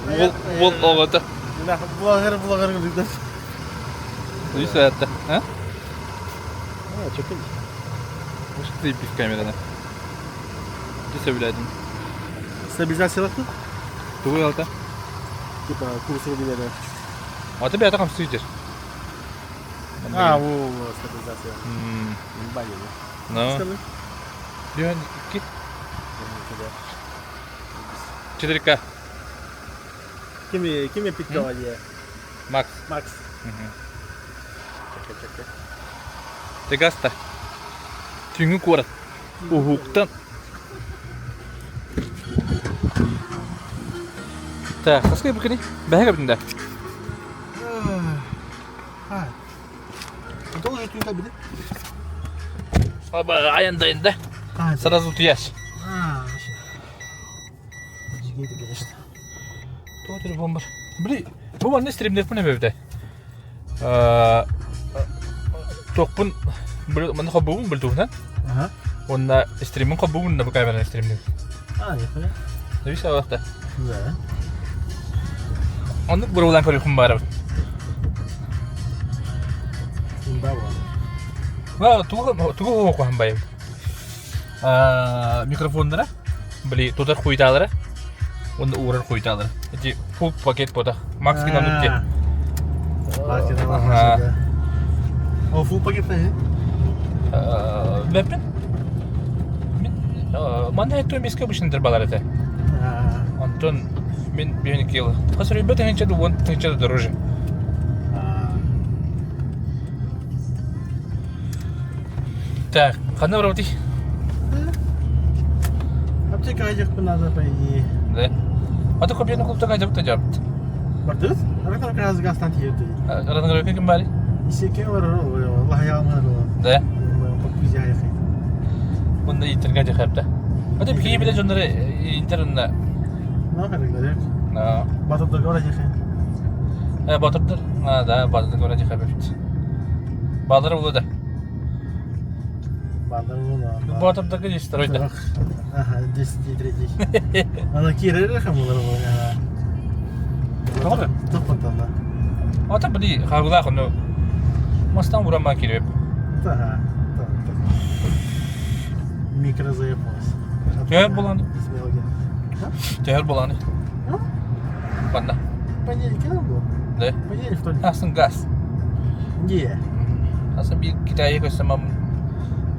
Уол уол оҕото. Блогер блогер курдук. Үс аатта. А? Чөкөл. Может, камераны. Дьэ сөбүлээтим. Стабилизациялахтын? Тугу ыалта? Типа курсу билэрэ. Аты бэйэтэ хамсыы дьэр. А, во, стабилизация. Ну. Бүөн икки. Четыре Ким ким эппит дии? Макс. Макс. Чэкэ чэкэ. Тегаста. Түүҥҥү куорат. Уһуктан. Так, хаска бикини? Бэһэ кэбитин да? Тоже түнка били. Аба айандайын да. Сразу утуяш. конечно. Туох телефон бар? Били, бу манна стримнерпин эбэбитэ. Туохпун манна холбуубун били Ага. Уонна стримин холбуубун да бу камераны стримнин. А, нихуя. Видишь, алахта. Да. Оннук буруулаан көрүөхүм баарабыт. Имба буолла. Ва, тугу тугу хуохухан байым. Микрофоннара, били тутар хуйтаалара, уонна уурар хуйтаалара. Эти фул пакет ботах. Макс кинанут те. Ага. О, фул пакет э? Бэппин. Манна эту миска обычно балар этэ. Онтон мин биһини кило. Хас ребята тыһынча да уон тыһынча да дороже. Так, ханна барабытый? Аптека айдыхпын надо по идее. Да. А то копьяны клубта кайдабыт да жабыт. Бардыт? Аракан раз гастан тиерди. Аранагар ким бари? Исеке бар Аллах яғмар. Да. Попкузя яхай. Мында интернет жахапта. А то бихи биле жоннары интернет. На харыглар. На. Батырдар гора жахай. Э, батырдар. А, да, батырдар гора жахап. Балдыр булды да. Балдыр булды. Батырдар здесь второй да. Ага, 10 третий. Ана кирер хамылар буолла. Тоҕо? Тохпоталла. Ата били хабылаах ону мастан ураман кирип. Ага. Микрозаебалась. Төһөр буланы. Төһөр буланы. Манна. Понедельник кем был? Да. Понедельник, вторник. Асын газ. Не. Асын bir Китайга көстөм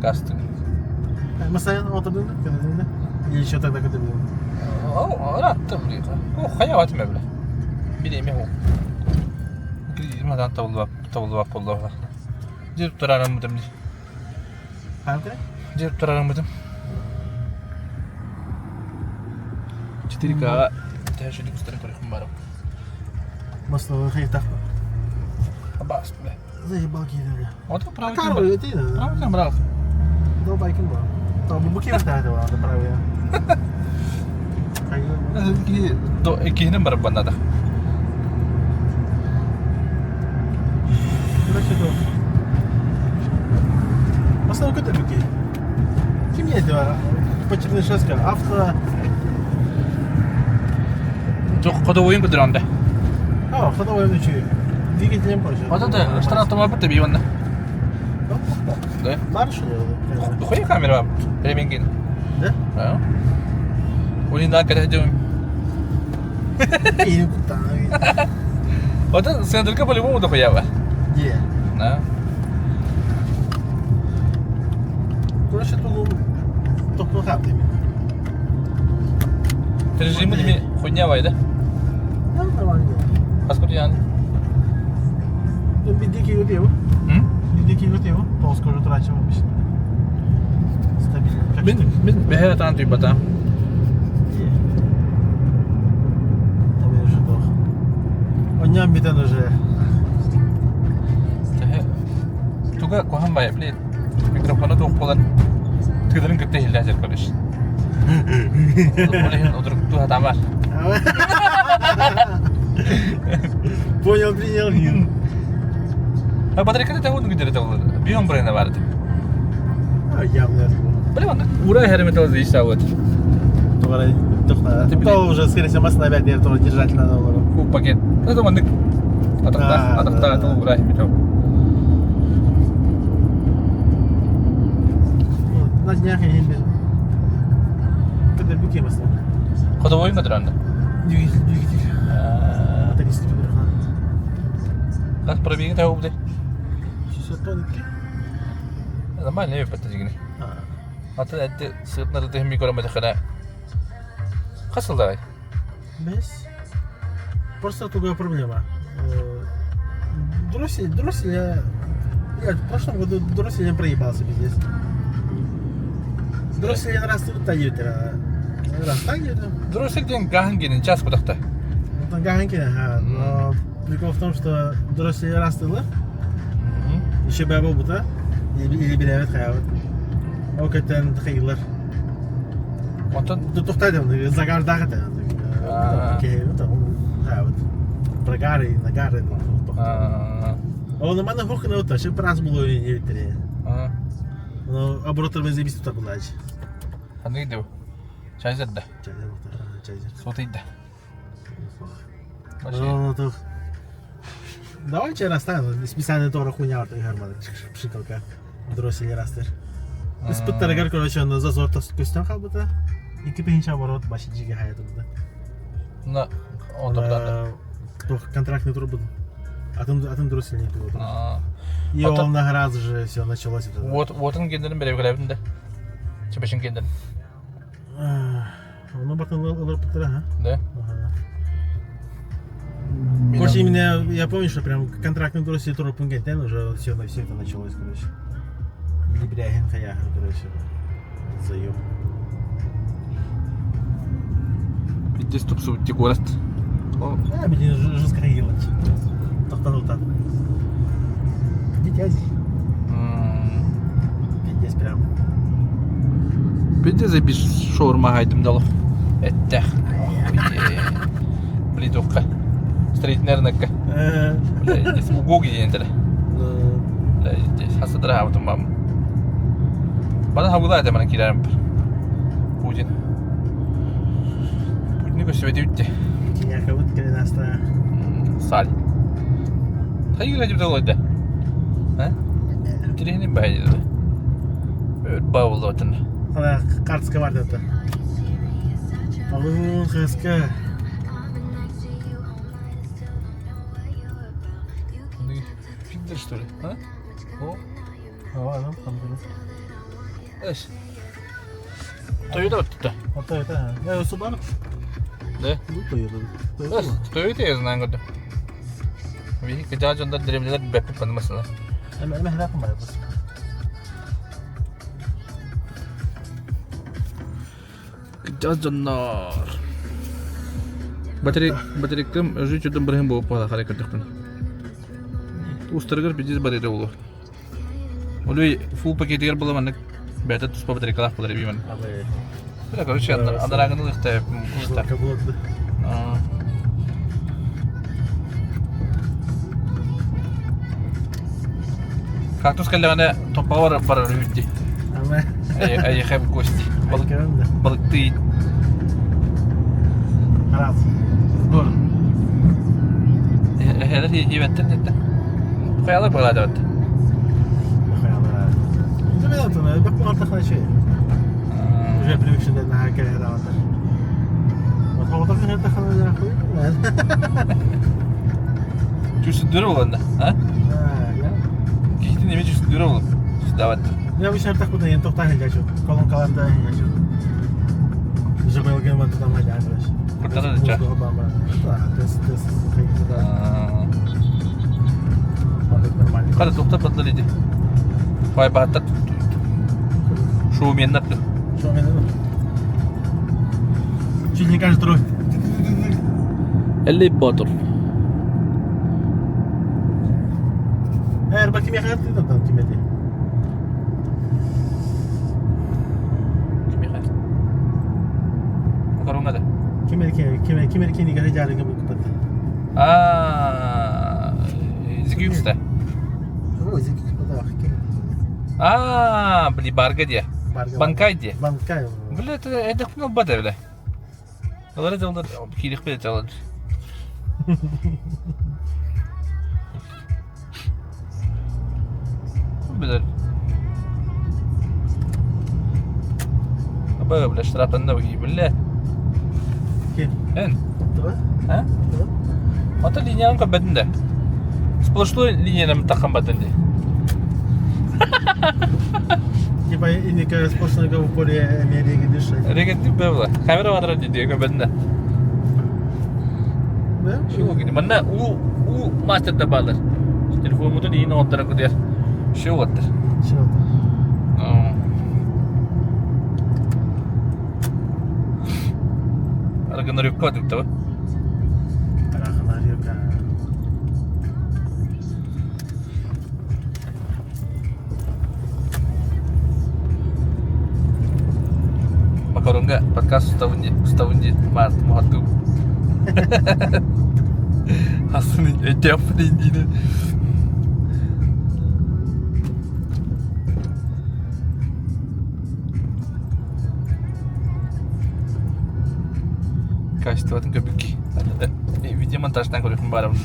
газ. Масайын отырдың да, көтөдүң да? Или еще тогда көтөдүң? Ыраттым били. О, хайа атым эбиле. Били эме ху. Мадан табылбап, табылбап болду. Жүрүп турарым бутум. Ханты? Жүрүп турарым бутум. 4К тәшүлік үстірін көріхім барып. Масловый хейтах. Абас, бля. Заебал киді. Ото правый Карл, это Правый там брал. Ну, байкин был. Там буки втратила, надо правый. Киһинен барып баннада. Короче, то. Масловый көтө буки. Ким не это? По Чернышевска. Авто. Жоқ, ходовойын көтөр анда. А, ходовой ночи. Двигателем позже. Ото да, штан автомобиль тебе иванна. Да. Марш Духуя камера ременген. Да? Да. Улин да кәләдем. Или куда? Ото сендерка по-любому дохуя ба. Где? Да. Короче, тугу тохтоо именно. Режимі деме хуйня бай да. Да, нормально. Паспорт яны. Ну, бидики готово. М? Бидики готово. Полского трачем обычно. Стабильно. Как Мин мин бэһэ таан туйбата. Там уже дох. Оням битен уже. Туга куһан бай, блин. Микрофона туох буолан тыгдарын кытта иһиллээх көрүш. Ол иһин удуруктуу хатамар. Понял, принял. А батарейката тәуін күдері тәуін. Бион брена барды. Явно. Бля, онно ура хереметал здесь вот. То уже, скорее всего, массовый опять тоже держать надо было. Фу, пакет. Это маннык. Атахта, атахта, это ура хереметал. На днях я не Ходовой мадранда. Двигатель, двигатель. Мотористский Хас пробеги того буде. 600 тонн. Нормально, я паттажигини. Атын эдди сыытнары тыһымми көрөмөтөхөнө хас сылларай? Бес. Просто другая проблема. Дроссель, дроссель я... Я в прошлом году дросселем проебался пиздец. Дроссель раз тут Раз Дроссель диэн гаһын гинин час кутахта. Гаһын гинин, но прикол в том, что дроссель раз тылы, еще бә бута, или билебет хаябыт. Ол көттен тахыйлар. Онтон Тухтайдым, загардаах этэ. Хаябыт. Прогары, нагары. Ол мана хухна ута, ши прас булу не битре. Но обороттар мен зебис тута булач. Ханнык дев. Чайзер да. Чайзер, чайзер. Сотый да. Ну, то Давай расставим, специально тоже хуйня орто гарманы, пшикалка. Дроссель растер. Испыттарыгар, короче, аны зазор көстөн калбыта. Ики пенче оборот башы жиге хаятында. На, он да. Контрактный трубы. Атын атын дроссель не было. И он на раз же все началось. Вот, вот он гендерин бере билебин да. Чебешин гендерин. Оны батын ылыр пытыра, ха? Да. Короче, именно я помню, что прям контрактный дроссель туру пунгентен уже все, все это началось, короче. Либряхин хаяхан, короче. Заеб. Здесь тупсу город. А, блин, жестко ходила. Тохтанул там. Дитязи. Пиздец прям. Пиздец забиш шаурма хайдым дало. Эттэх. Блин, Строительный рынок. Здесь угоги дентер. Здесь хасадра хабытым бам. Бана хабыла это мана кирарым. Путин. Путин көстүбэти бүтте. Киняка вот кренаста. Саль. Хайгы деп долойда. А? Интересный бай. Баул отын. Ана карточка бар деп. Алын хаска. Пиздец, что ли? А? О. Aa, там Эш. Toyota вот это. А Toyota, я Subaru. Да? Ну, Toyota. Toyota я знаю, года. Видите, когда жондар деревнялар бәппи панымасына. Эме эме храпым бар бу. Кыжа жондар. Батарей батарейкам өзү чөдөн бирһин болуп бала харай көрдөхпүн. Устарыгар пиздец батарейка болу. Олүй фул пакетигер була маннык бэйэтэ туспа батарейкалаах буолар эбии маннык. Бля, короче, анараагын ылыхта уста. Кактус кэллэҕинэ топпоҕо барар үһү дии. Эйиэхэ в гости. Балыктыы. Раз. Сбор. Эһэлэр иибэттэн этэ. Хайалар быһалаатыбат. Уже привыкший на кэлэ Чувствует буолла а? Киһитин эмиэ чувствует буолла. Дават. Я обычно так куда я тоқтан хәлгәчү. Колонкаларда хәлгәчү. Уже был гемон там хәлгән, короче. Куртара да. Да, тест тест нормально. Кара тоқтап батлар иди. Хай бааттар. Шоуменнар. Шоумен. Чуть не каждый трой. Элли Батыр. Эр, баким яхат там кимети. Кимиэхэ? Макаронга да? Кимерки, киме кимерки ни гары жары кем купат. Аа, Зигюкста. О, зигюкста да, кем. Аа, били барга диэ. Барга. Банкай диэ. Банкай. Бля, это эдэх бата бля. Олар это олар киирихпит это олар. Билэр. Аба, бля, штрафтанна бля. Ким? Эн. Туга? А? Ата линияны көрбөтүн да. Сплошной линияны таххан батын ди. Типа инники сплошной в поле Америки дышать. Регенти бэбла. Камера баатара ди көрбөтүн да. Да? Шо гини. Манна у у мастер да баалар. Телефонмутун иин оттара кудер. Шо оттар. Чего? Аргынарюкка түптэ Араханарюка. Макаронга подкаст уставын дии, уставын дии, махаттуу. Асын өйдөөхпүн диини. Качествотын көбүк. Видеомонтажтан көрүөхпүн баарабын.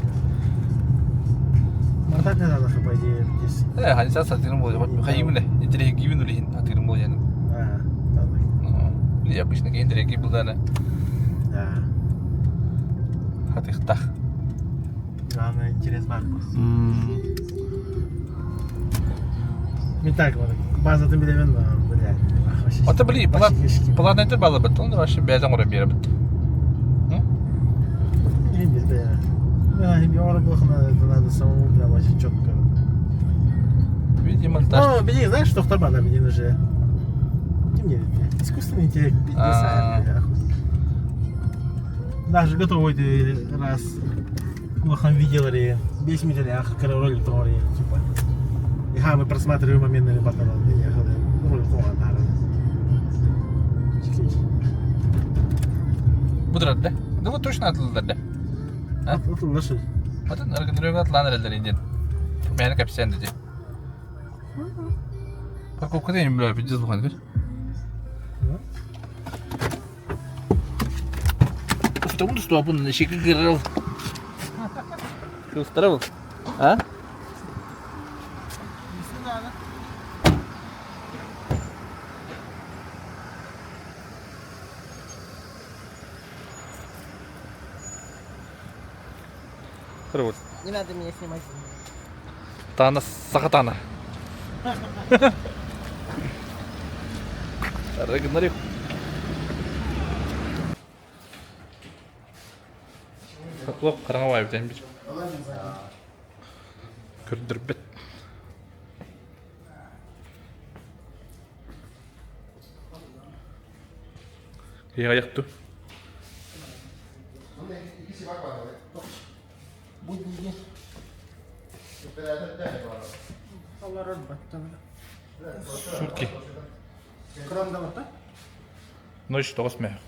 Монтаж не надо, по идее, здесь. Э, ханisa сатырым болуо. Хайыбын э, интеллигибин улиһин атырым болуо. А, да. Или обычно интеллиги булдана. Да. Хатыхтах. Главное, интерес бар. Не так вот. База ты билемен, блядь. Ата били планетер бала бит. Оны вообще бәден орап бере бит. Не знаю. Да, это надо самому прям очень четко. Видеомонтаж. Ну, бери, знаешь, что вторба на блин уже. Не, искусственный интеллект, пиздец, Даже готовый ты раз улахан видеолары, 5 минут ролик тоҕор типа. Иха мы просматриваем момент батала, не ролик тоҕор Будурар да? Да вот точно атылдар да. Атылдар Атын аргынырыга атлан эрэллэр индин. Мээнэ кэпсээн дии. Парковка дейм бля, пиздец бухан көр. Потому что апын шеки кырыл. Кылстара А? Кырыл. Не надо меня снимать. Тана сахатана. Рагнарёк. Лоп хараҥа баайбыт бир. Көрдөрбөт. Киһи Сутки. Ночь тоҕус мэ.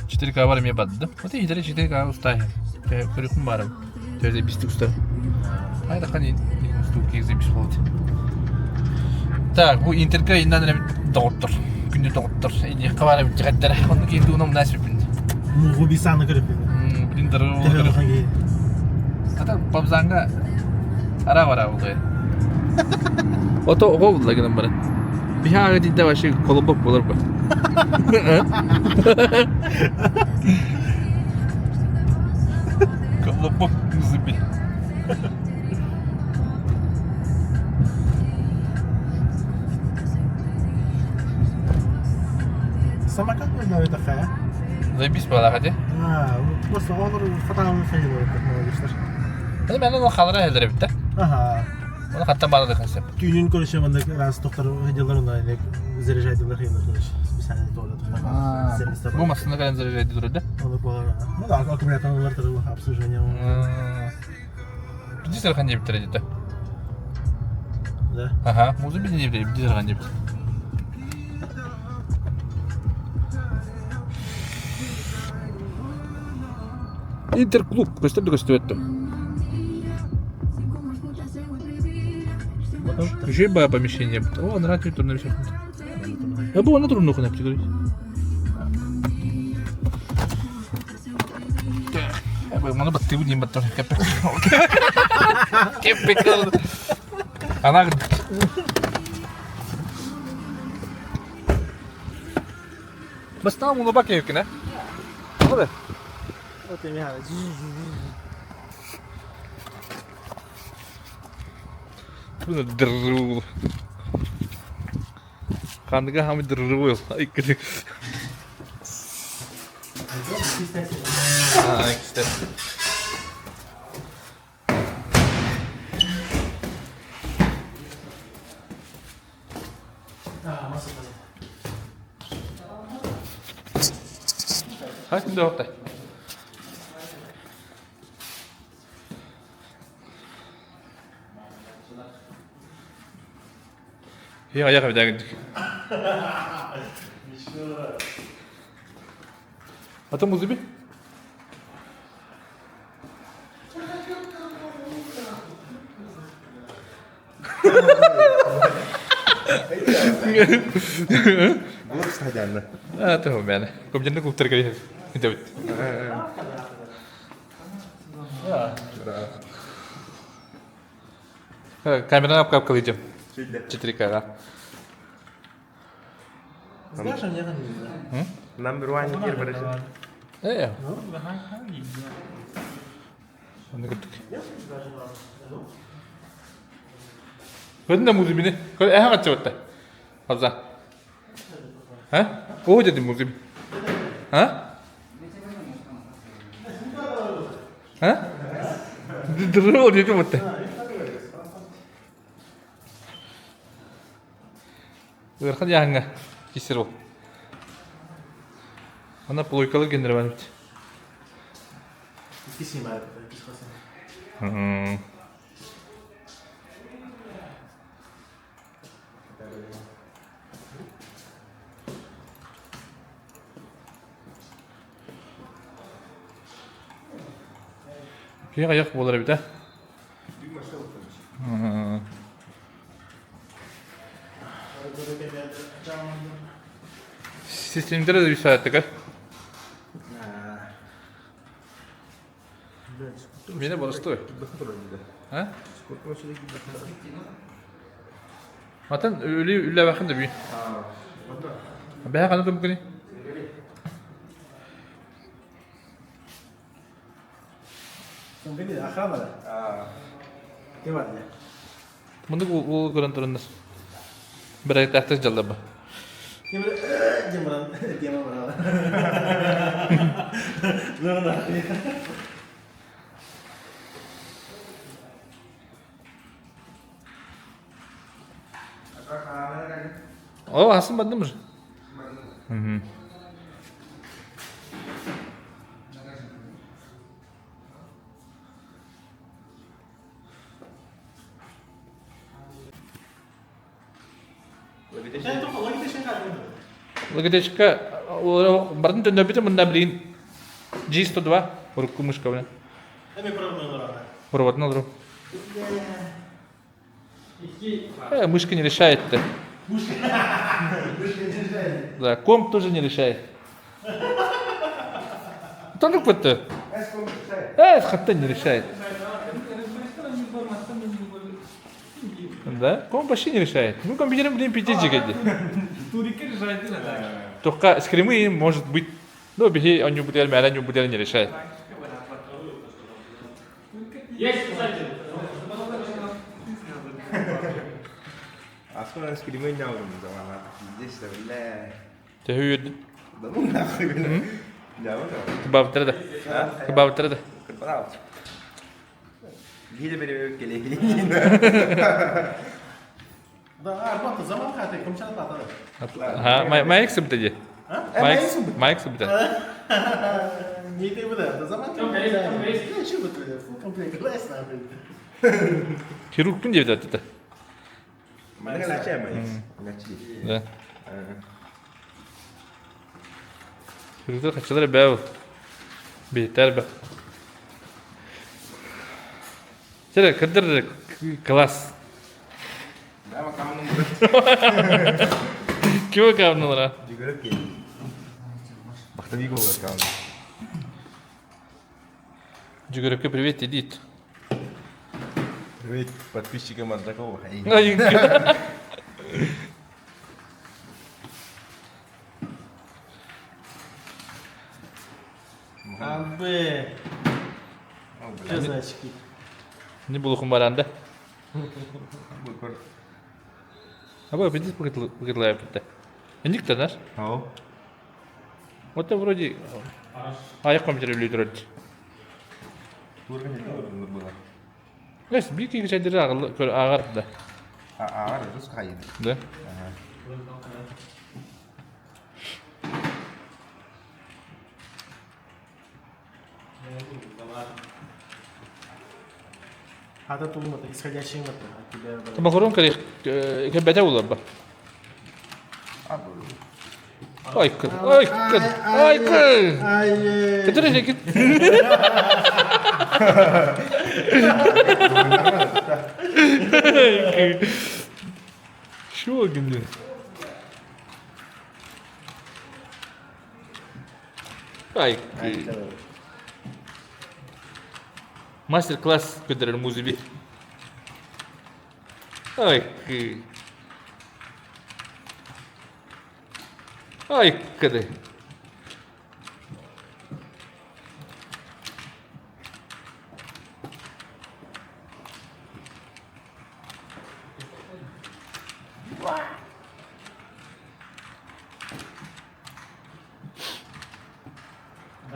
4К бар эмиэ бардым. Вот и 4К устаһын. Көрүкүм барым. Төрде бистик уста. Айдахан устуу кизе бис болот. Так, бу интерка иннан эле доҕоттор. Күндү доҕоттор. Иди кабара бит жагаттар. Онну кийин дуунам насипин. Мугу бисаны көрүп. Блин, даруу. Ата пабзанга ара бара булды. Ото ого булла гынан бара. Биһаага дидде вообще колобок болар бу. Колобок зуби. Самокат можно это хая? Заебись была ходи. А, просто он хатаан хайы болот Аны мен оны халара хелдер битте. Ага. Оны хаттан бары да концепт. Түүнүн көрүшө мында раз токтор хедилер онда заряжайдылар хедилер короче. Специально тоже. Бу масына кален заряжайды турады. Оны болар. Ну да, аккумуляторлар тоже обслуживание. Дизель хан деп деді. Да. Ага, музы би деп дизель хан деп. Интерклуб көстөрдү көстүбөттү. Үчүгэй баа помещение. О, анараа турна бишер. Э, бу онно туруннук нэптигэр. Маны баттыыбын диэн баттар. Кеппек. Ана Бастаан муну бак кэккинэ. Hadi. Дырруу. Ханныга хами дырруу. Иккити. Аа, иккисте. Хай күндө оптай. Hier аяқ бідәгіндік. Ата музыби? Булып стадионда. А, то мені. Көмженді клубтар керек. Деп. Камераны апкап кылыйдым. 4К, да. Знаешь, они не Number one here барышы. Э. Оны көрдүк. Көрдүн да музыбины. Көр эһэ каччыбатта. Хаза. А? О дедим музыби. А? А? Дыры дедим отта. Ыарахан дьааһыҥҥа киирсэр ол. Ана плойкалар геннere бар эбит. Икки снимает, икки хасан. Киһи хайах буолар эбит ээ. Системдері да үсааттыга. Мені боростой. А? Матын үлі үлләбәхин да бүй. Бәһә қаны түмкүни? Охрана да? Ты ладно. Мындык ол көрөн турундар. Бир тахтас жалдаба. Демон, демон брала. Ну нахуй. О, асын бардым уже. Мгм. Логотечка бардын төннөбүтэ мында билигин G102 урукку мышка билэн. Проводын олору. Э, мышка не решает-то. Да, комп тоже не решает. Только вот Э, хатта не решает. Да, комп вообще не решает. Ну, компьютером, блин, 5 гига. Только скримы может быть. Ну, беги, он не будет, он не будет, не решает. Аскора скримы няврым замана. Здесь да, бля. Төһүү Да ну нахуй, бля. Няврым. кыбабыттара да. Кыбабыттара да. Кырбанау. Гиде бере келе. Да, Арбата, заман хаты, комчан пата. Ха, майк сыбыта дии. Майк майк сыбыта. Не ты бы да, заман хаты. Че бы ты, фул комплект, лес нахуй. Хирургпун диэбит аттыта. Манга лача майс. Лачи. Да. Хирургтар хачылар бәу. Бейтер бә. Сere кырдыр класс. Ким аккауннулара? Жүгөрөп киһи. Бахтабик ол аккаунт. Жүгөрөпкө привет дедит. Привет подписчикам Ардакова. Абы. Что за очки? Не булухум баранда. Аба, видишь, букетлая бітті. Индик та наш? Ау. Вот это вроде аяқ компьютер үлі тұрады. Было. Эс, бир киги чайдыры ағар да. Ағар, рус қайын. Да? Ата тулумата, исходящий от тебя. Макарон кәрих кәбәтә булар ба. Айкын, айкын, айкын. Ай, Кетер жекет. Шо гинде? Айкын. Мастер-класс көдөрөр музыби. Айкы. Айкыды.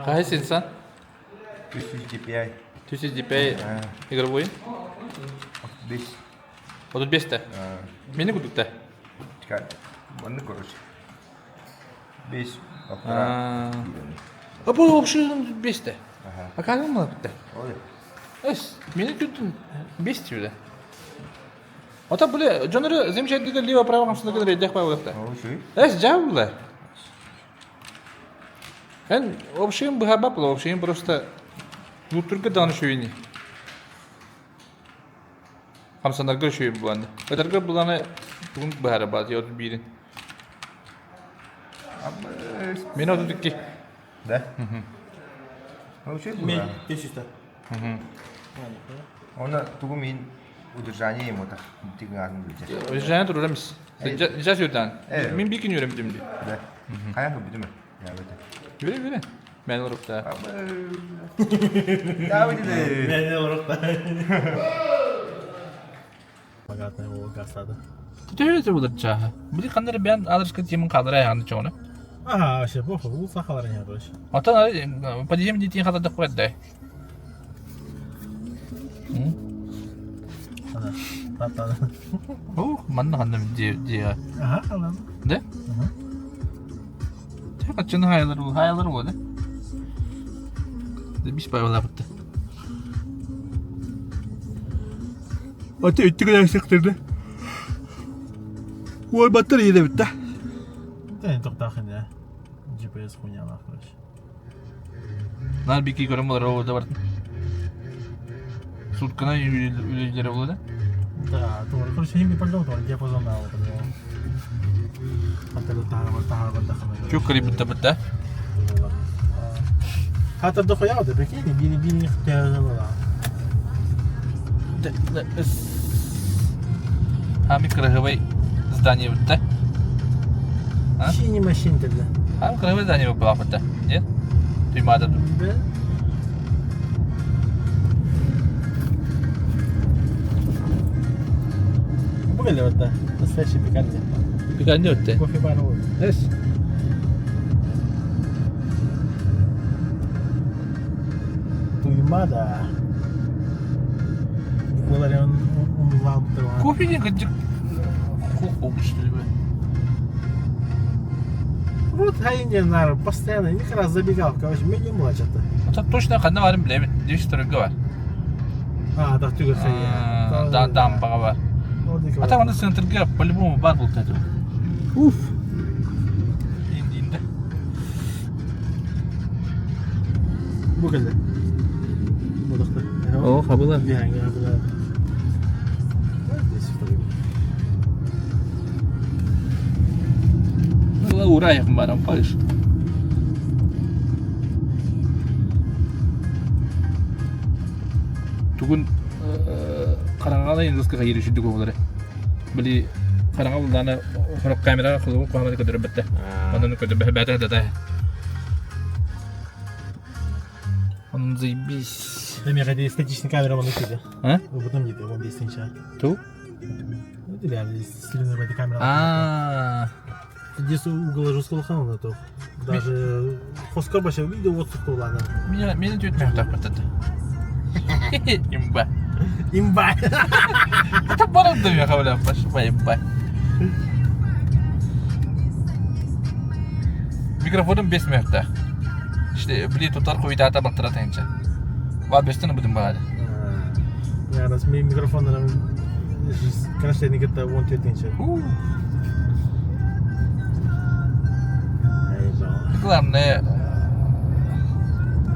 Кайсы инсан? 1000 DPI. 1000 DPI игровой. Бес. 35 те. Мени кудукта. Манны короче. Бес. А бу вообще 5 те. А как он битте? Ой. Эс, мени күттүм 5 тибде. Ата буле жонору земчедиге лево право хамсында редек бай болот. Ой, Эс жаб буле. Эн общем быха бапла, общем просто луттурга данышуйни. Хамсанарга шуй буланы. Өтөргө буланы бүгүн быхара бат йот бирин. Мен 32. Да? Угу. Мен 500. Оны тугу мен удержание ему так тиган билже. Жана турамыз. Жас юрдан. Мен бикин йөрөм димди. Да. Каян бүтүмө? Я бете. Жүре жүре. Мен урукта. Да бүтү. Мен урукта. Богатая Волга сады. Төтө булар чаха. Били кандыр бен адреске темин калдыр аягында чоңуна. Ага, вообще похуй, бул сахалар не короче. Атан подъем детей хата деп коет да. Ана, таттады. Ух, манна ханда ди ди. Ага, алам. Да? Тека чын хайлар бул, хайлар бул да. Биш байлар битти. Аты үттүгү сыктырды. Ой, баттар еде битти. Да, токтахын я. GPS хуйня нахуй, короче. Нар бики көрөм булар ода бар. Суткана үлелери болду да. Да, тугу, короче, хими пальдом, то диапазон дал. Чук кирип битти битти. Хата дохуя, да прикинь, били били не Ами крыгыбай здание битти. А? Синий машин тогда. Ами крыгыбай здание була битти. Нет? Туймада. Да? Были вот да, настоящий пекарня. Пекарня битти. Кофе бар вот. Эс. Туймада. Буквально он он лал Кофе не кыджык. Хох что ли? Вот хайне нар постоянно них раз забегал, короче, минимум что-то. Ата точно канда барын билемин. Деш түргө бар. А, да түгөр хайне. Да, дамбага бар. Ата анда центрге по-любому бар бул тету. Уф. Инди инди. Бу келди. Будукта. О, хабыла. Бияңга хабыла. Ала ураайах баран парыш. Тугун хараҥаҕа индуска хайыр үчүдүк оҕолоро. Били хараҥа булдаана хорок камераҕа холобун куһаҕаны көрдөрбөттө. Онон көрдөрбөтө бээтэ да Он заебись. Эмиэхэ дии статичный камера маннык киирдэ. А? Ылбытым диэтэ, 15 тысяча. Ту? Ну, реально, сильно камера. А. Здесь угол жесткого то. Даже хоскор вообще видео вот сухтулана. Меня меня чуть не так вот это. Имба. Имба. Это баран да я говорю, пошла имба. Микрофоным 5 мүнүүтэ. İşte били тутар хуйдаата баттара тэнчэ. Ва бестен будем баҕар. Я раз микрофон кронштейн кытта 14 Главное,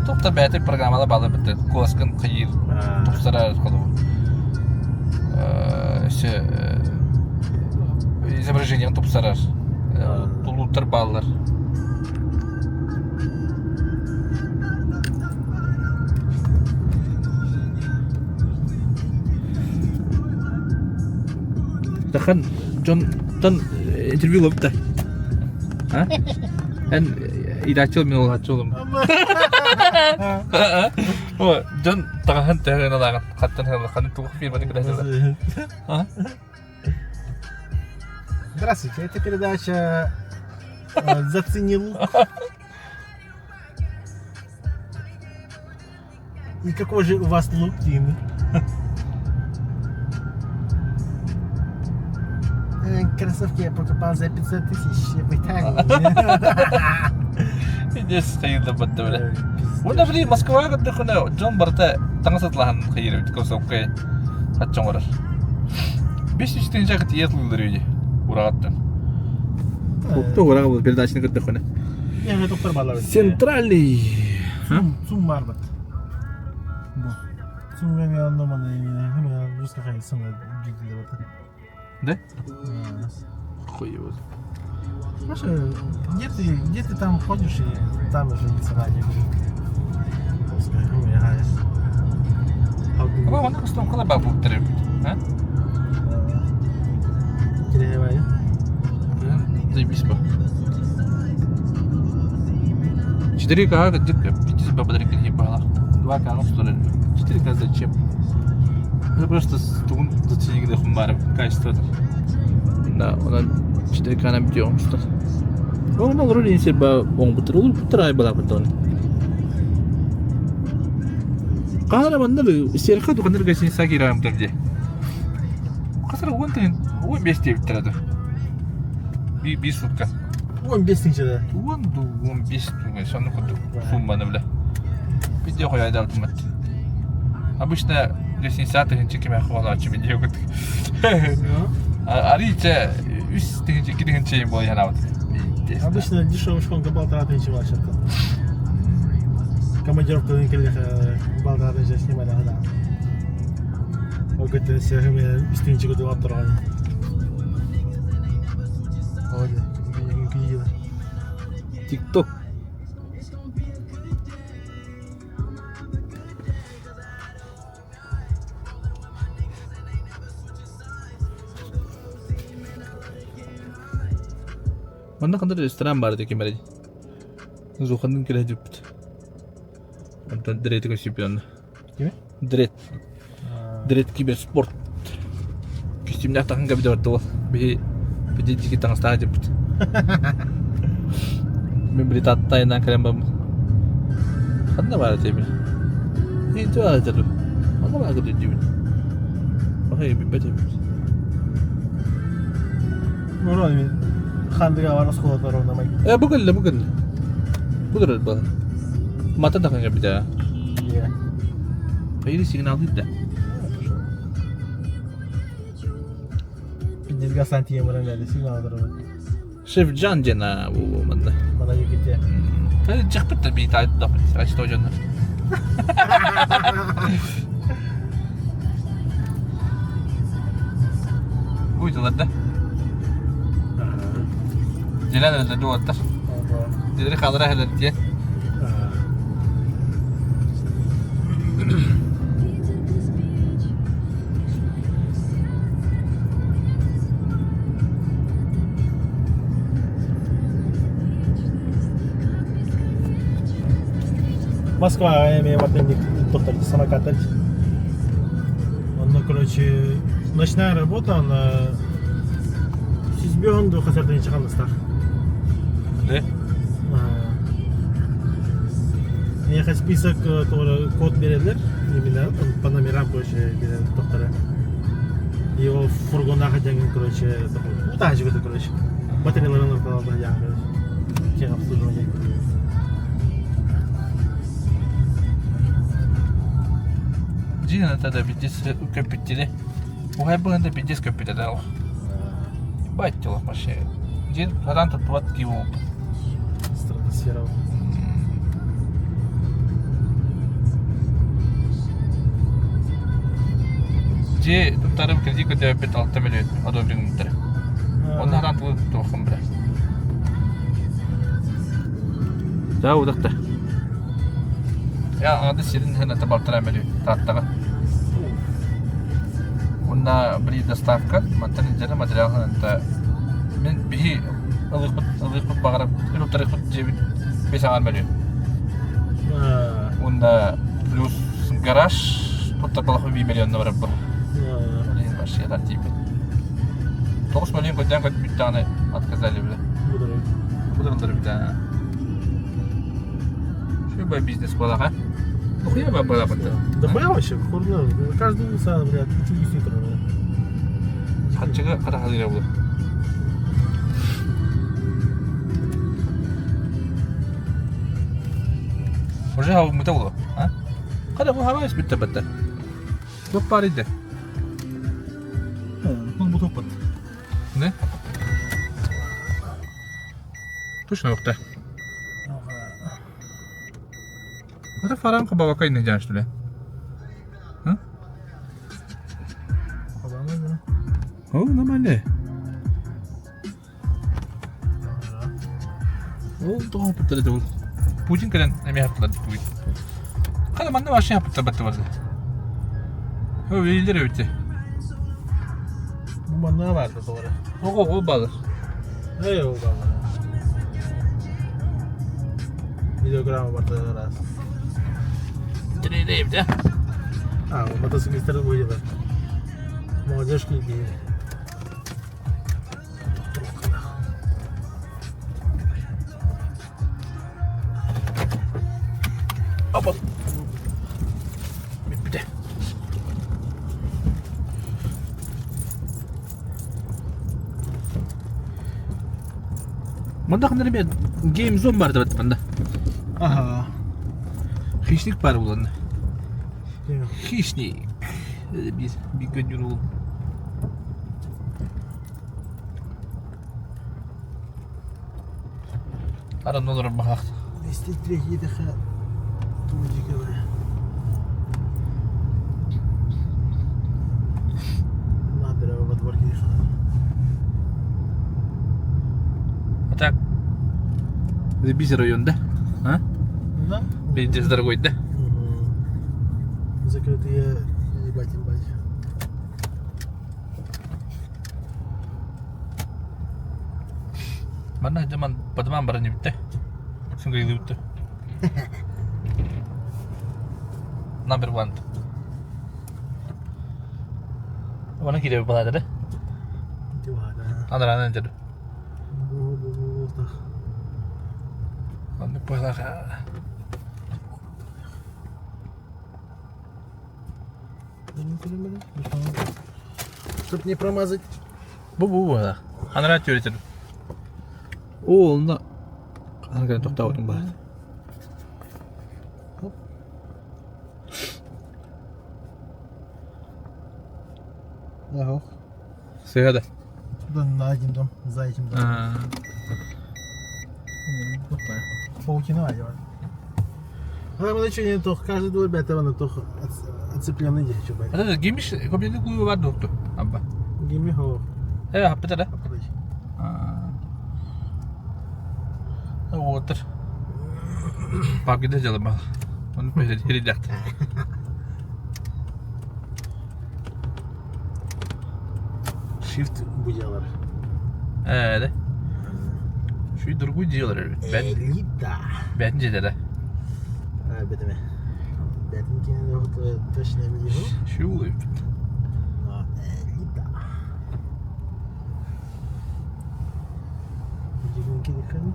Тухта бэйэтэ программала баалар битэ куоскын хайыыр тупсарар холобур өссө изображениеҕын тупсарар тулууттар бааллар. Тахан дьонтон интервью ылбыта. А? Эн идааччы мин улааччы олум. О, дьон таҥаһын төһө гыналааҕын хаттан ханнык туох фирманы кытаһылар. А? Здравствуйте, это передача «Зацени лук». И какой же у вас лук, Тин? Кроссовки я покупал за 500 тысяч в Италии. Здесь хайырда батта бile. Уонна били Москваҕа көрдөххүнэ дьон барыта таҥас атылаһан хайыр эбит кроссовка хачча оҥорор. 500 тыһыынча тиийэ атылыыллар үһү ураҕаттан. Ураҕа передачаны көрдөххүнэ. Я доктор балар. Центральный. Цум барбат. Цум мен анламаны hemen Rusça kayısını Да? Хуй его. Слушай, где ты там ходишь, и там уже и цена не будет. Пускай, ну, я Аба онно костомкала баа буттар эбит. А? Киревай. Заебись ба. 4К где-то 50 бабадарик не бала. 2К что ли? 4К зачем? Это просто тугун заценигде хумбар качество. Да, онон 4К на видео что. Ол олорор инсер ба оҥбутар ол бутар ай балапытон. Хаара манна сиэрхэ туханыр гостиница киирээм дии. Хасар уон тыһын 15 диэбиттэрэ дуу. Биир сутка. 15 тысяч, да? Уон дуу, 15 дуу, сонно курдук сумманы бile. Видео хойайдаабытым эт. Обычно гостиница тыһынча кимээх хоолооччу видео курдук. Арыйча үс тыһынча, икки тыһынча буолан Обычно дешевый шконка 1,5 тысячи вообще-то. Командировка кэллэх 1,5 тысячи снимали, да. Ол көттен сиэхэ үс тыһынча курдук оттороҕун. ТикТок. Манна ханна ресторан баар дии ким эрэ Зуханныын кэлэ сылдьыбыт. Онтон Дрети көрсүбүт Кими? Дрет. Дрет киберспорт. Костюмнаах таҥан кэбитэ барда уол. Биһи биди дьики таҥастаах дьиппит. Мин били тааттайынан кэлэн барбын. Ханна баар этэй били? Ити баар этэ дуу? Ханна баар диибин? Ой, билбэт эбит. Урон хандыга бар оскуола ровно май. Э, бу кэллэ, бу кэллэ. Бу турар баар. Мата тахан кэлбитэ. Yeah. Хайыр сигналдыыр да. Пиздец сантием баран бэрди сигнал дорога. Шеф Джан диэн аа бу манна. Мана юките. Дьахпыт да бии таайдахпыт ачто дьоннор. Буйдулар да. Дилэн эрэллэр дуоттар. Дилери хаалара эһэлэр диэн. Москваҕа эмиэ ватынник тохтор самокаттар. Онно, короче, ночная работа, она сүүсбүөн дуу хасардын чахалыстах. Да? Миэхэ список код берелер, именно по номерам, короче, тохтора. Его фургонаха деңин, короче, ну, та же короче. Батареяларын орталарда короче. Техобслуживание. Дьиҥ да пиздец көппүттили. Уһайбыһын да пиздец көппүтэ да Ебать тело вообще. Дьиҥ сатаан туттубат киһи буолбут. Стратосфера. Дьиэ туттарым кредит көтөөппүт 6 миллион одобрениттара. Онно сатаан тылы туттуоххун бile. Да, удахта. Я ады сирин хына балтара мөлү тааттаҕа. Уонна били доставка мантан илдьэрэ материал хананта мин биһи ылыахпыт ылыахпыт баҕарар ылыптарыахпыт дьиэбит бес аҥаар мөлү. Уонна плюс гараж туттарбалах 1 миллионна барар бу. Ол иһин вообще тиийбит. 9 миллион көрдөөн көрбүт даҕаны отказали бile. Будырылдар бит Шуба бизнес буолаха. Дохуя ба буолапыт. Дохуя вообще, курно. Каждый сам, блядь, чуть не Хаччыга хара була. Уже хавмыта була. А? Хада бу хавайс бүтте бітті. Топ бар иде. Бұл бұл топпат. Не? Точно yoktu. Это фаранка бабака не что ли? О, нормально. Ол тоҕо пыттар это Путин кэлэн эмиэ хаппыттар Путин. Хана манна вообще хаппыттар батты барды. О, видели эбити. Бу манна баар тоҕо. Ого, ол баалар. Эй, ол баалар. Видеограмма барда раз. Тренейм, да? А, мотоциклисттер выйдет. Молодежки идеи. Опа. Бүппүтэ. Манда ханна ребят, геймзон бар деп манда. Ага. Хищник бар булан. Хищник. Бір bir күн ол. Аран олар бахақ. 203 ДХ Тумдиковая. Надо во двор А так, Забись район, да? А? Да. Пиздец дорогой, да? Угу. Закрытые ебать ебать. Манна жаман падаман баран битте. Сыңгайлы битте. Number one. Ona кире балады да. Дивана. Анаран деді. Бу бу бу так. Аны палаға. Чтоб не промазать. Бу бу бу. Анаран түйретеді. О, онда Анаран тоқтап отырмын бар. Ага. Сыгада. Туда на один дом, за этим домом. Паутина одевать. А мы еще не то, каждый двор этого на то отцепленный день, что Это гимиш көбүлүк кую бар доктор. Абба. Гими хо. Э, хаппыта да. Уотар. Папкида дьалабал. Оны передяхт. Shift будялар. Ээ, Şu другой дело. Бәт Элита. бәтин жетеді. А, бетеме. Бетин кені точно не Şu Но элита. Дигин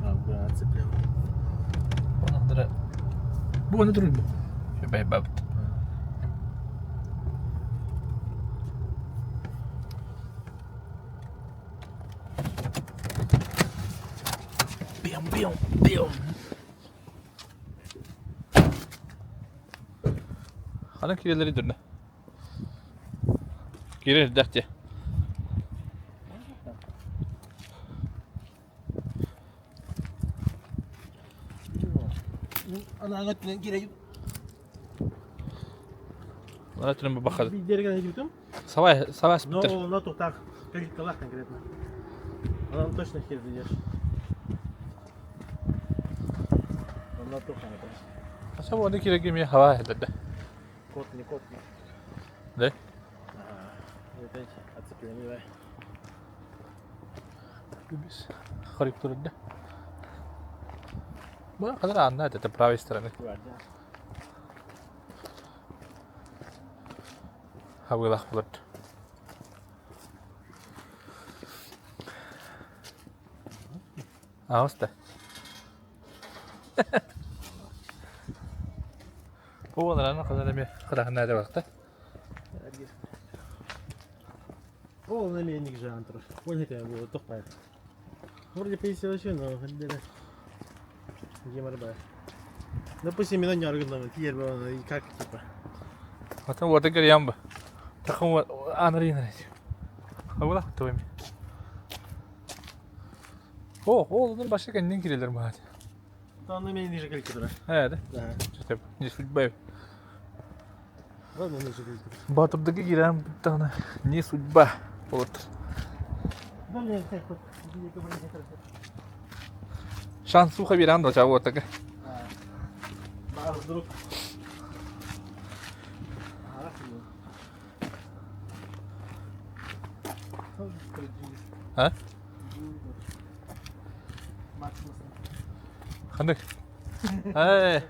А, бля, цеплен. Онандыра. Бу оны турur bu. Şu бәй бабыт. Бем, бем, бем. Хана кирелери дүрнө. Кирер дәхте. Ана өтінен керек. Ана түрін бақады. Дерген жібітім. Сабай, сабай Но, спиттер. но тут так, калиткалах конкретно. Она точно хер зайдешь. Она тухана, конечно. Сабай оны керек еме хава едеді. Кот не кот. но. Да? Ага. И опять оцепление. Харик турды. Бу kadar anlar это правой стороны. Гвардия. Хабылах булат. Ауста. Бу оларны kadar эме кырахна деп вакыты. О, на мельник же антро. Понял, я было тохпай. Вроде пенсия вообще, но где Геморбай. Допустим, меня не аргумент, и как типа. Потом вот игры ямба. Таком анри анри. Хабылах туйм. О, ол башка кенден кирелер мат. Там на мельник же калькулятор. Э, да? Да. Что не судьба. Ладно, на же калькулятор. Батырдыгы кирен буттагына не судьба болот. Да, мне как вот, где говорить хорошо. Шанс суха беран да чабы отага. А вдруг. А? Хандык. Ай.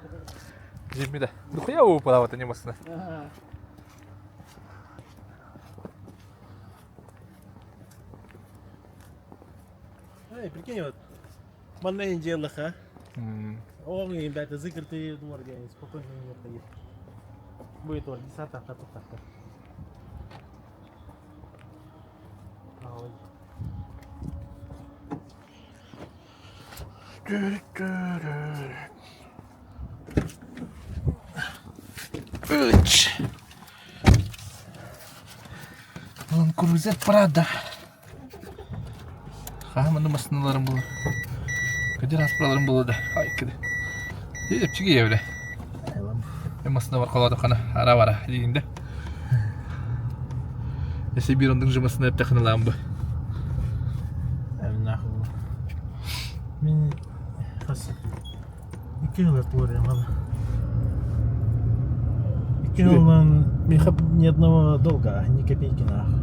Жиммида. Духуя упала вот не масна. Эй, прикинь, вот. Манна делах, а? О, ребята, закрытые дворги, спокойно не ходить. Будет вот, десятая, а то так. Үч. Land Cruiser Prado. Хаманы масыналарым булар. Кадир аспыраларым булады. Ай киди. Деп чиги евре. Масына бар калады кана ара бара дегенде. Эсе бир ондың жымасына эп тахыналам бу. Нахуй. Мин хас. Икки жыл туарым Икки жылдан ни одного долга, ни копейки нахуй.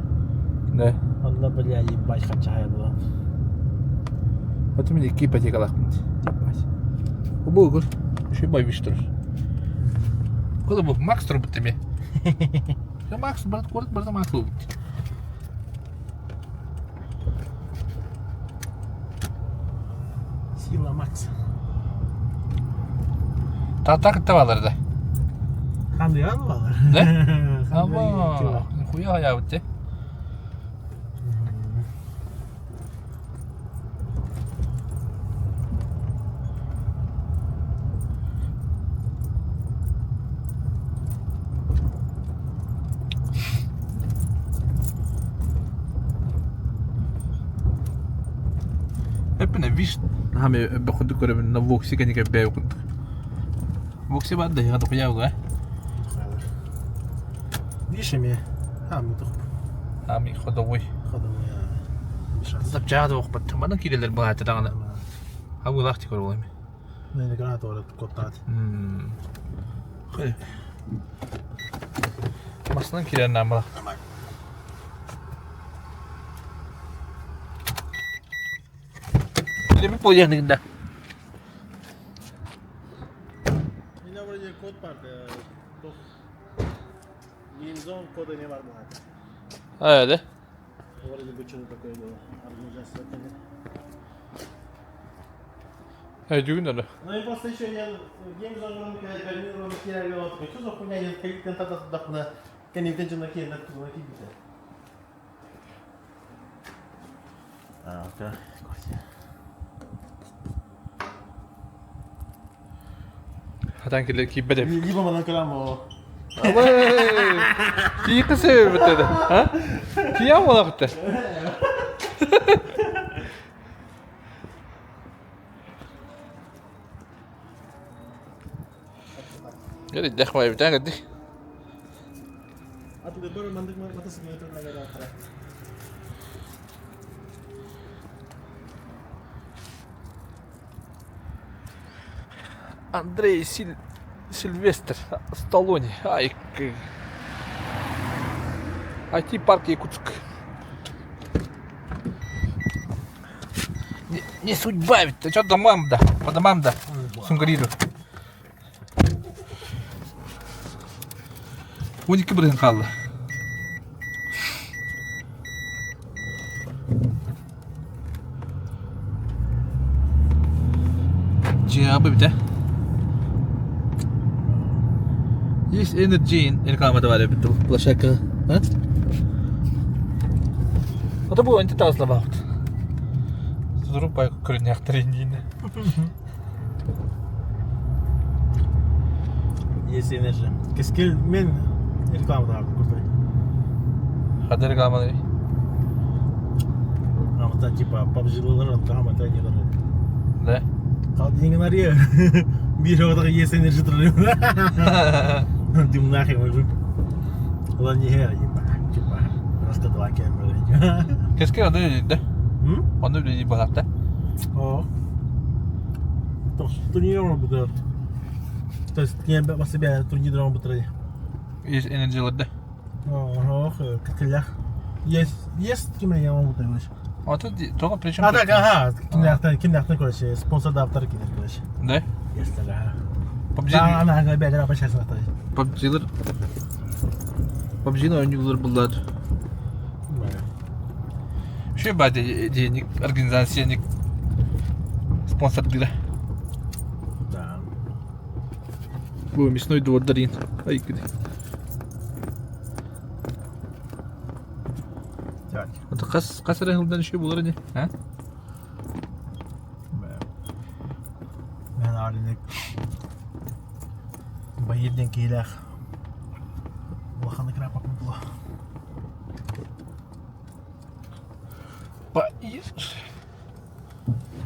Да. Онна, бля, ебать, хачая была. Вот у меня икки ипотекалахмын. Ебать. Бу гөр. Ши бай биш тур. Куда бу Макс тур бит эме. Я Макс брат көрд барда Макс бу. Сила Макс. Татак табаларды. Ханды алалар. Да? Аба, хуя я бит. Эппине виш хаме бахуду көрөбүн на вокси кенеке бээ курдук. Вокси бар да яга хуя уга. Вишами. А, мы тут Ами ходовой. ходовой. Без шанс. Запчаһа да Манан киирэллэр былаата даҕаны. Абыылаах тикор буолуо. Ну, граната вот коттаат. Масынан киирэн наамала. Или поехали да. У меня вроде код бар, Геймзон кода не бар была. А, да? Вроде бы что-то такое было. Организация. Өйдүүгүн да. Ну и просто еще я Геймзон Что за хуйня, я А, окей. Хатан киле киирбэт эбит. Либо манан көрөм Тиийэ сөбүт а? Тиийэн буолаҕыт Дэх бай битэ кэдик. Андрей Силь... Сильвестр Сталлоне. Ай, IT-парк Якутск. Не, не судьба ведь. Что домам да? По домам да. Сунгариру. 12 бырыһын хаалла. Дьиэҕэ бүтэ. Есть Energy рекламата баар эбит площадка. А? Это было антитазлабаахт. Сотору бай көрүнүөхтэр инниинэ. Есть Energy. Кэскил мен рекламада крутой. Хада рекламалары. А типа PUBG-лар реклама не Да? Қалдыңнар биир оҕотоҕо Есть Energy турар. Дим нахер мужик. Ладно, не типа, типа, просто два камеры. Кэскил аны да? Онно үлэлиир буолаахта. О. Турнир работает. То есть не по себе турнир работает. Есть Energy да? Ох, коколях. Есть, есть ким я могу понимать. А тут только причем. А так, ага, кимнәхтен, кимнәхтен, короче, спонсор да автор кинер, короче. Да? Есть, ага. PUBG. Да, она опять рабочая PUBG-лар PUBG-ны оонньуулар буллар. Үчүгэй баа диэник организация спонсордыыра. Да. Бу мясной двордар диэн. Ай киди. Так. Это хас хас эрэ сылдан үчүгэй буолар ини. А? Мен арыник Байырден киилээх улахан экран була. Ба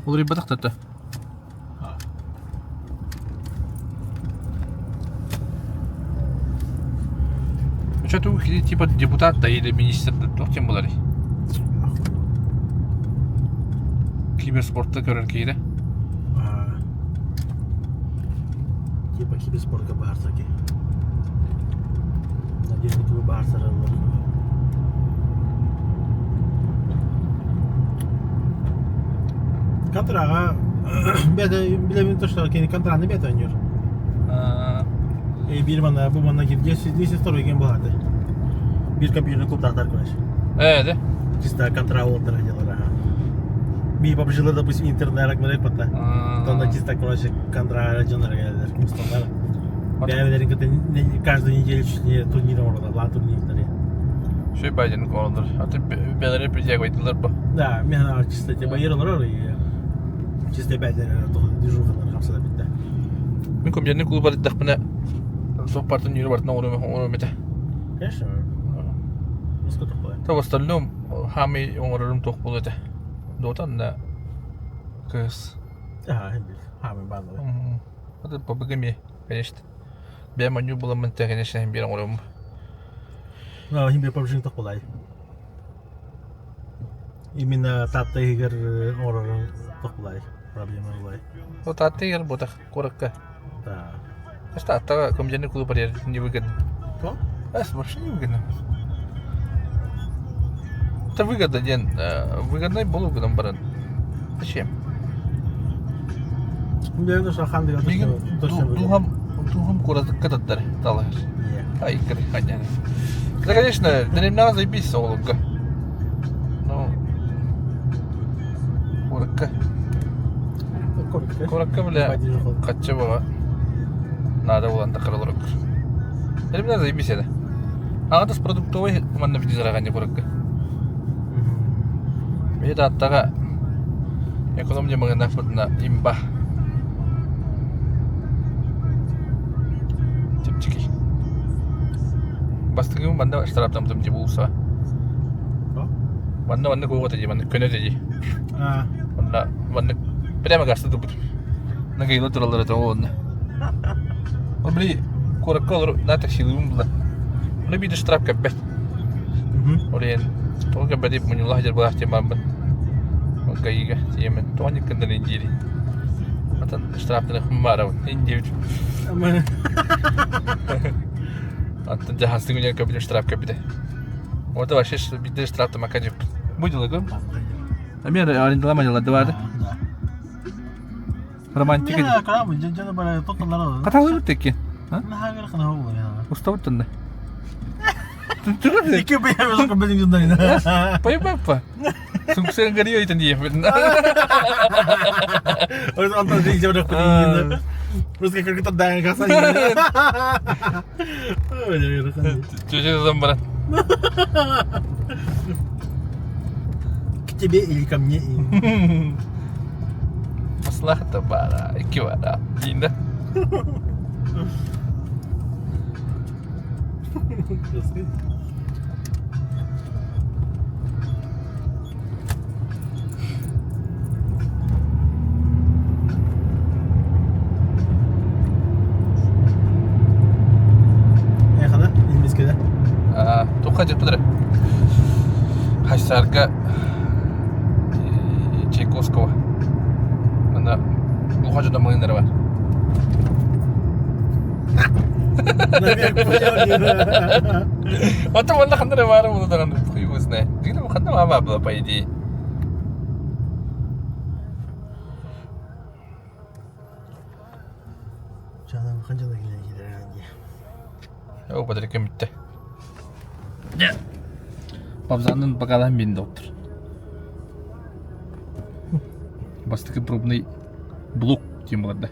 Уларыйбатах да Что ты типа депутат да или министр да туох диэн буоларый? Киберспортта көрөр киһи Типа киберспортка баарсаки. Надеюсь, вы баарсараллар. Контраға бәді билемин то, что кени контраны бәді ойныр. И бир мана бу мана 10 2 ген болады. Бир компьютерный клубтар короче. Э, да? Чисто контра олтер делар, ага. Би PUBG допустим, интернет рагнарок патта. Тонда чисто, короче, контра жонор келдер. Мустандар. Бәбелерин кыты каждую неделю чуть не турнир орда, ла турнирлери. Шөй байден конолор. Аты бәлере придяг байтылар бу. Да, мен чисто те байырлар и чисто бәдер движухалар хамсада битте. Мин компьютерный клуб бар дахпына соқ бартын юру бартын оҥоруом этэ. Конечно. Муска такое. То в остальном хамый оҥорорум туох буолуо этэ. Дотан да кыс. Ага, бил. Хамый баалар. Это по БГМ, конечно. Бэйэм оонньуур буоламмын тэ, конечно, биир оҥоруом. Ну, хим бе PUBG тох булай. Именно Таатта иһигэр оҥорорун туох булай, проблема булай. Ну, Таатта иһигэр буотах, куоракка. Да. Знаешь, Тааттаҕа комедийный клуб барыйар невыгодно. То? Знаешь, вообще невыгодно. Это выгодно диэн, выгодный буолуу гынан баран. Зачем? Билэн шахан деген Мигин духом, духом куратыкка таттар талаһар. Ай, конечно. Да, конечно, дэриэбинэҕэ заебись оҕолорго. Ну, куоракка. Куоракка, бля, хачча баҕа наада буолан да хараларык. Дэриэбинэ заебись это. Аҕатас продуктовый манна бүтүн куоракка. Бэйэ Тааттаҕа экономия маҕаһыыннаахпытына имба чэпчэки. Бастакы манна штрафтаммытым дии булса. Манна маннык уоҕа дии, маннык көнө дии. Манна маннык прямо гаста турбутум. Нагайла тураллар этэ онно. Ол били куоракка олору на таксилыыбын була. Ону биир штраф кэлбэт. Ол иһин тоҕо кэлбэтий мунньулла сылдьар былаах диэн бараммын ГАИга тиийэммин тоҕо ньыккыннар индиири. Атын штрафтаныахпын баарабын индиэбит. Антон дьаһанстыҥ үнэн көбүтүм штраф кэлбитэ. Вот вообще биирдэ штрафтамакка диэппин. Бу дьыла көр. Эмиэ арендалаама дьылларды баады. Романтика. Хаталыбыт таки. Устабыт тунна. Пой-папа. Суксен горио итен диэппин. Чүчү баран. К тебе или ко мне? Маслахата бара, икки бара. Диин да. Эхана, илмискеде. Туха дьыппытара. Хайсарга Чайковского. Ана глухой дьоно мыыннара бар. Ото манна ханна эрэ баара буолуо даҕаны хуй его знает. Дьиҥинэ ханна баара была по идее. Чаанан ханчана килэн киирэр дии. Оо, батарейка бүттэ. Павзанын бакалаһын биэрдэ доктор. Бастакы пробный блок диэн буолар да.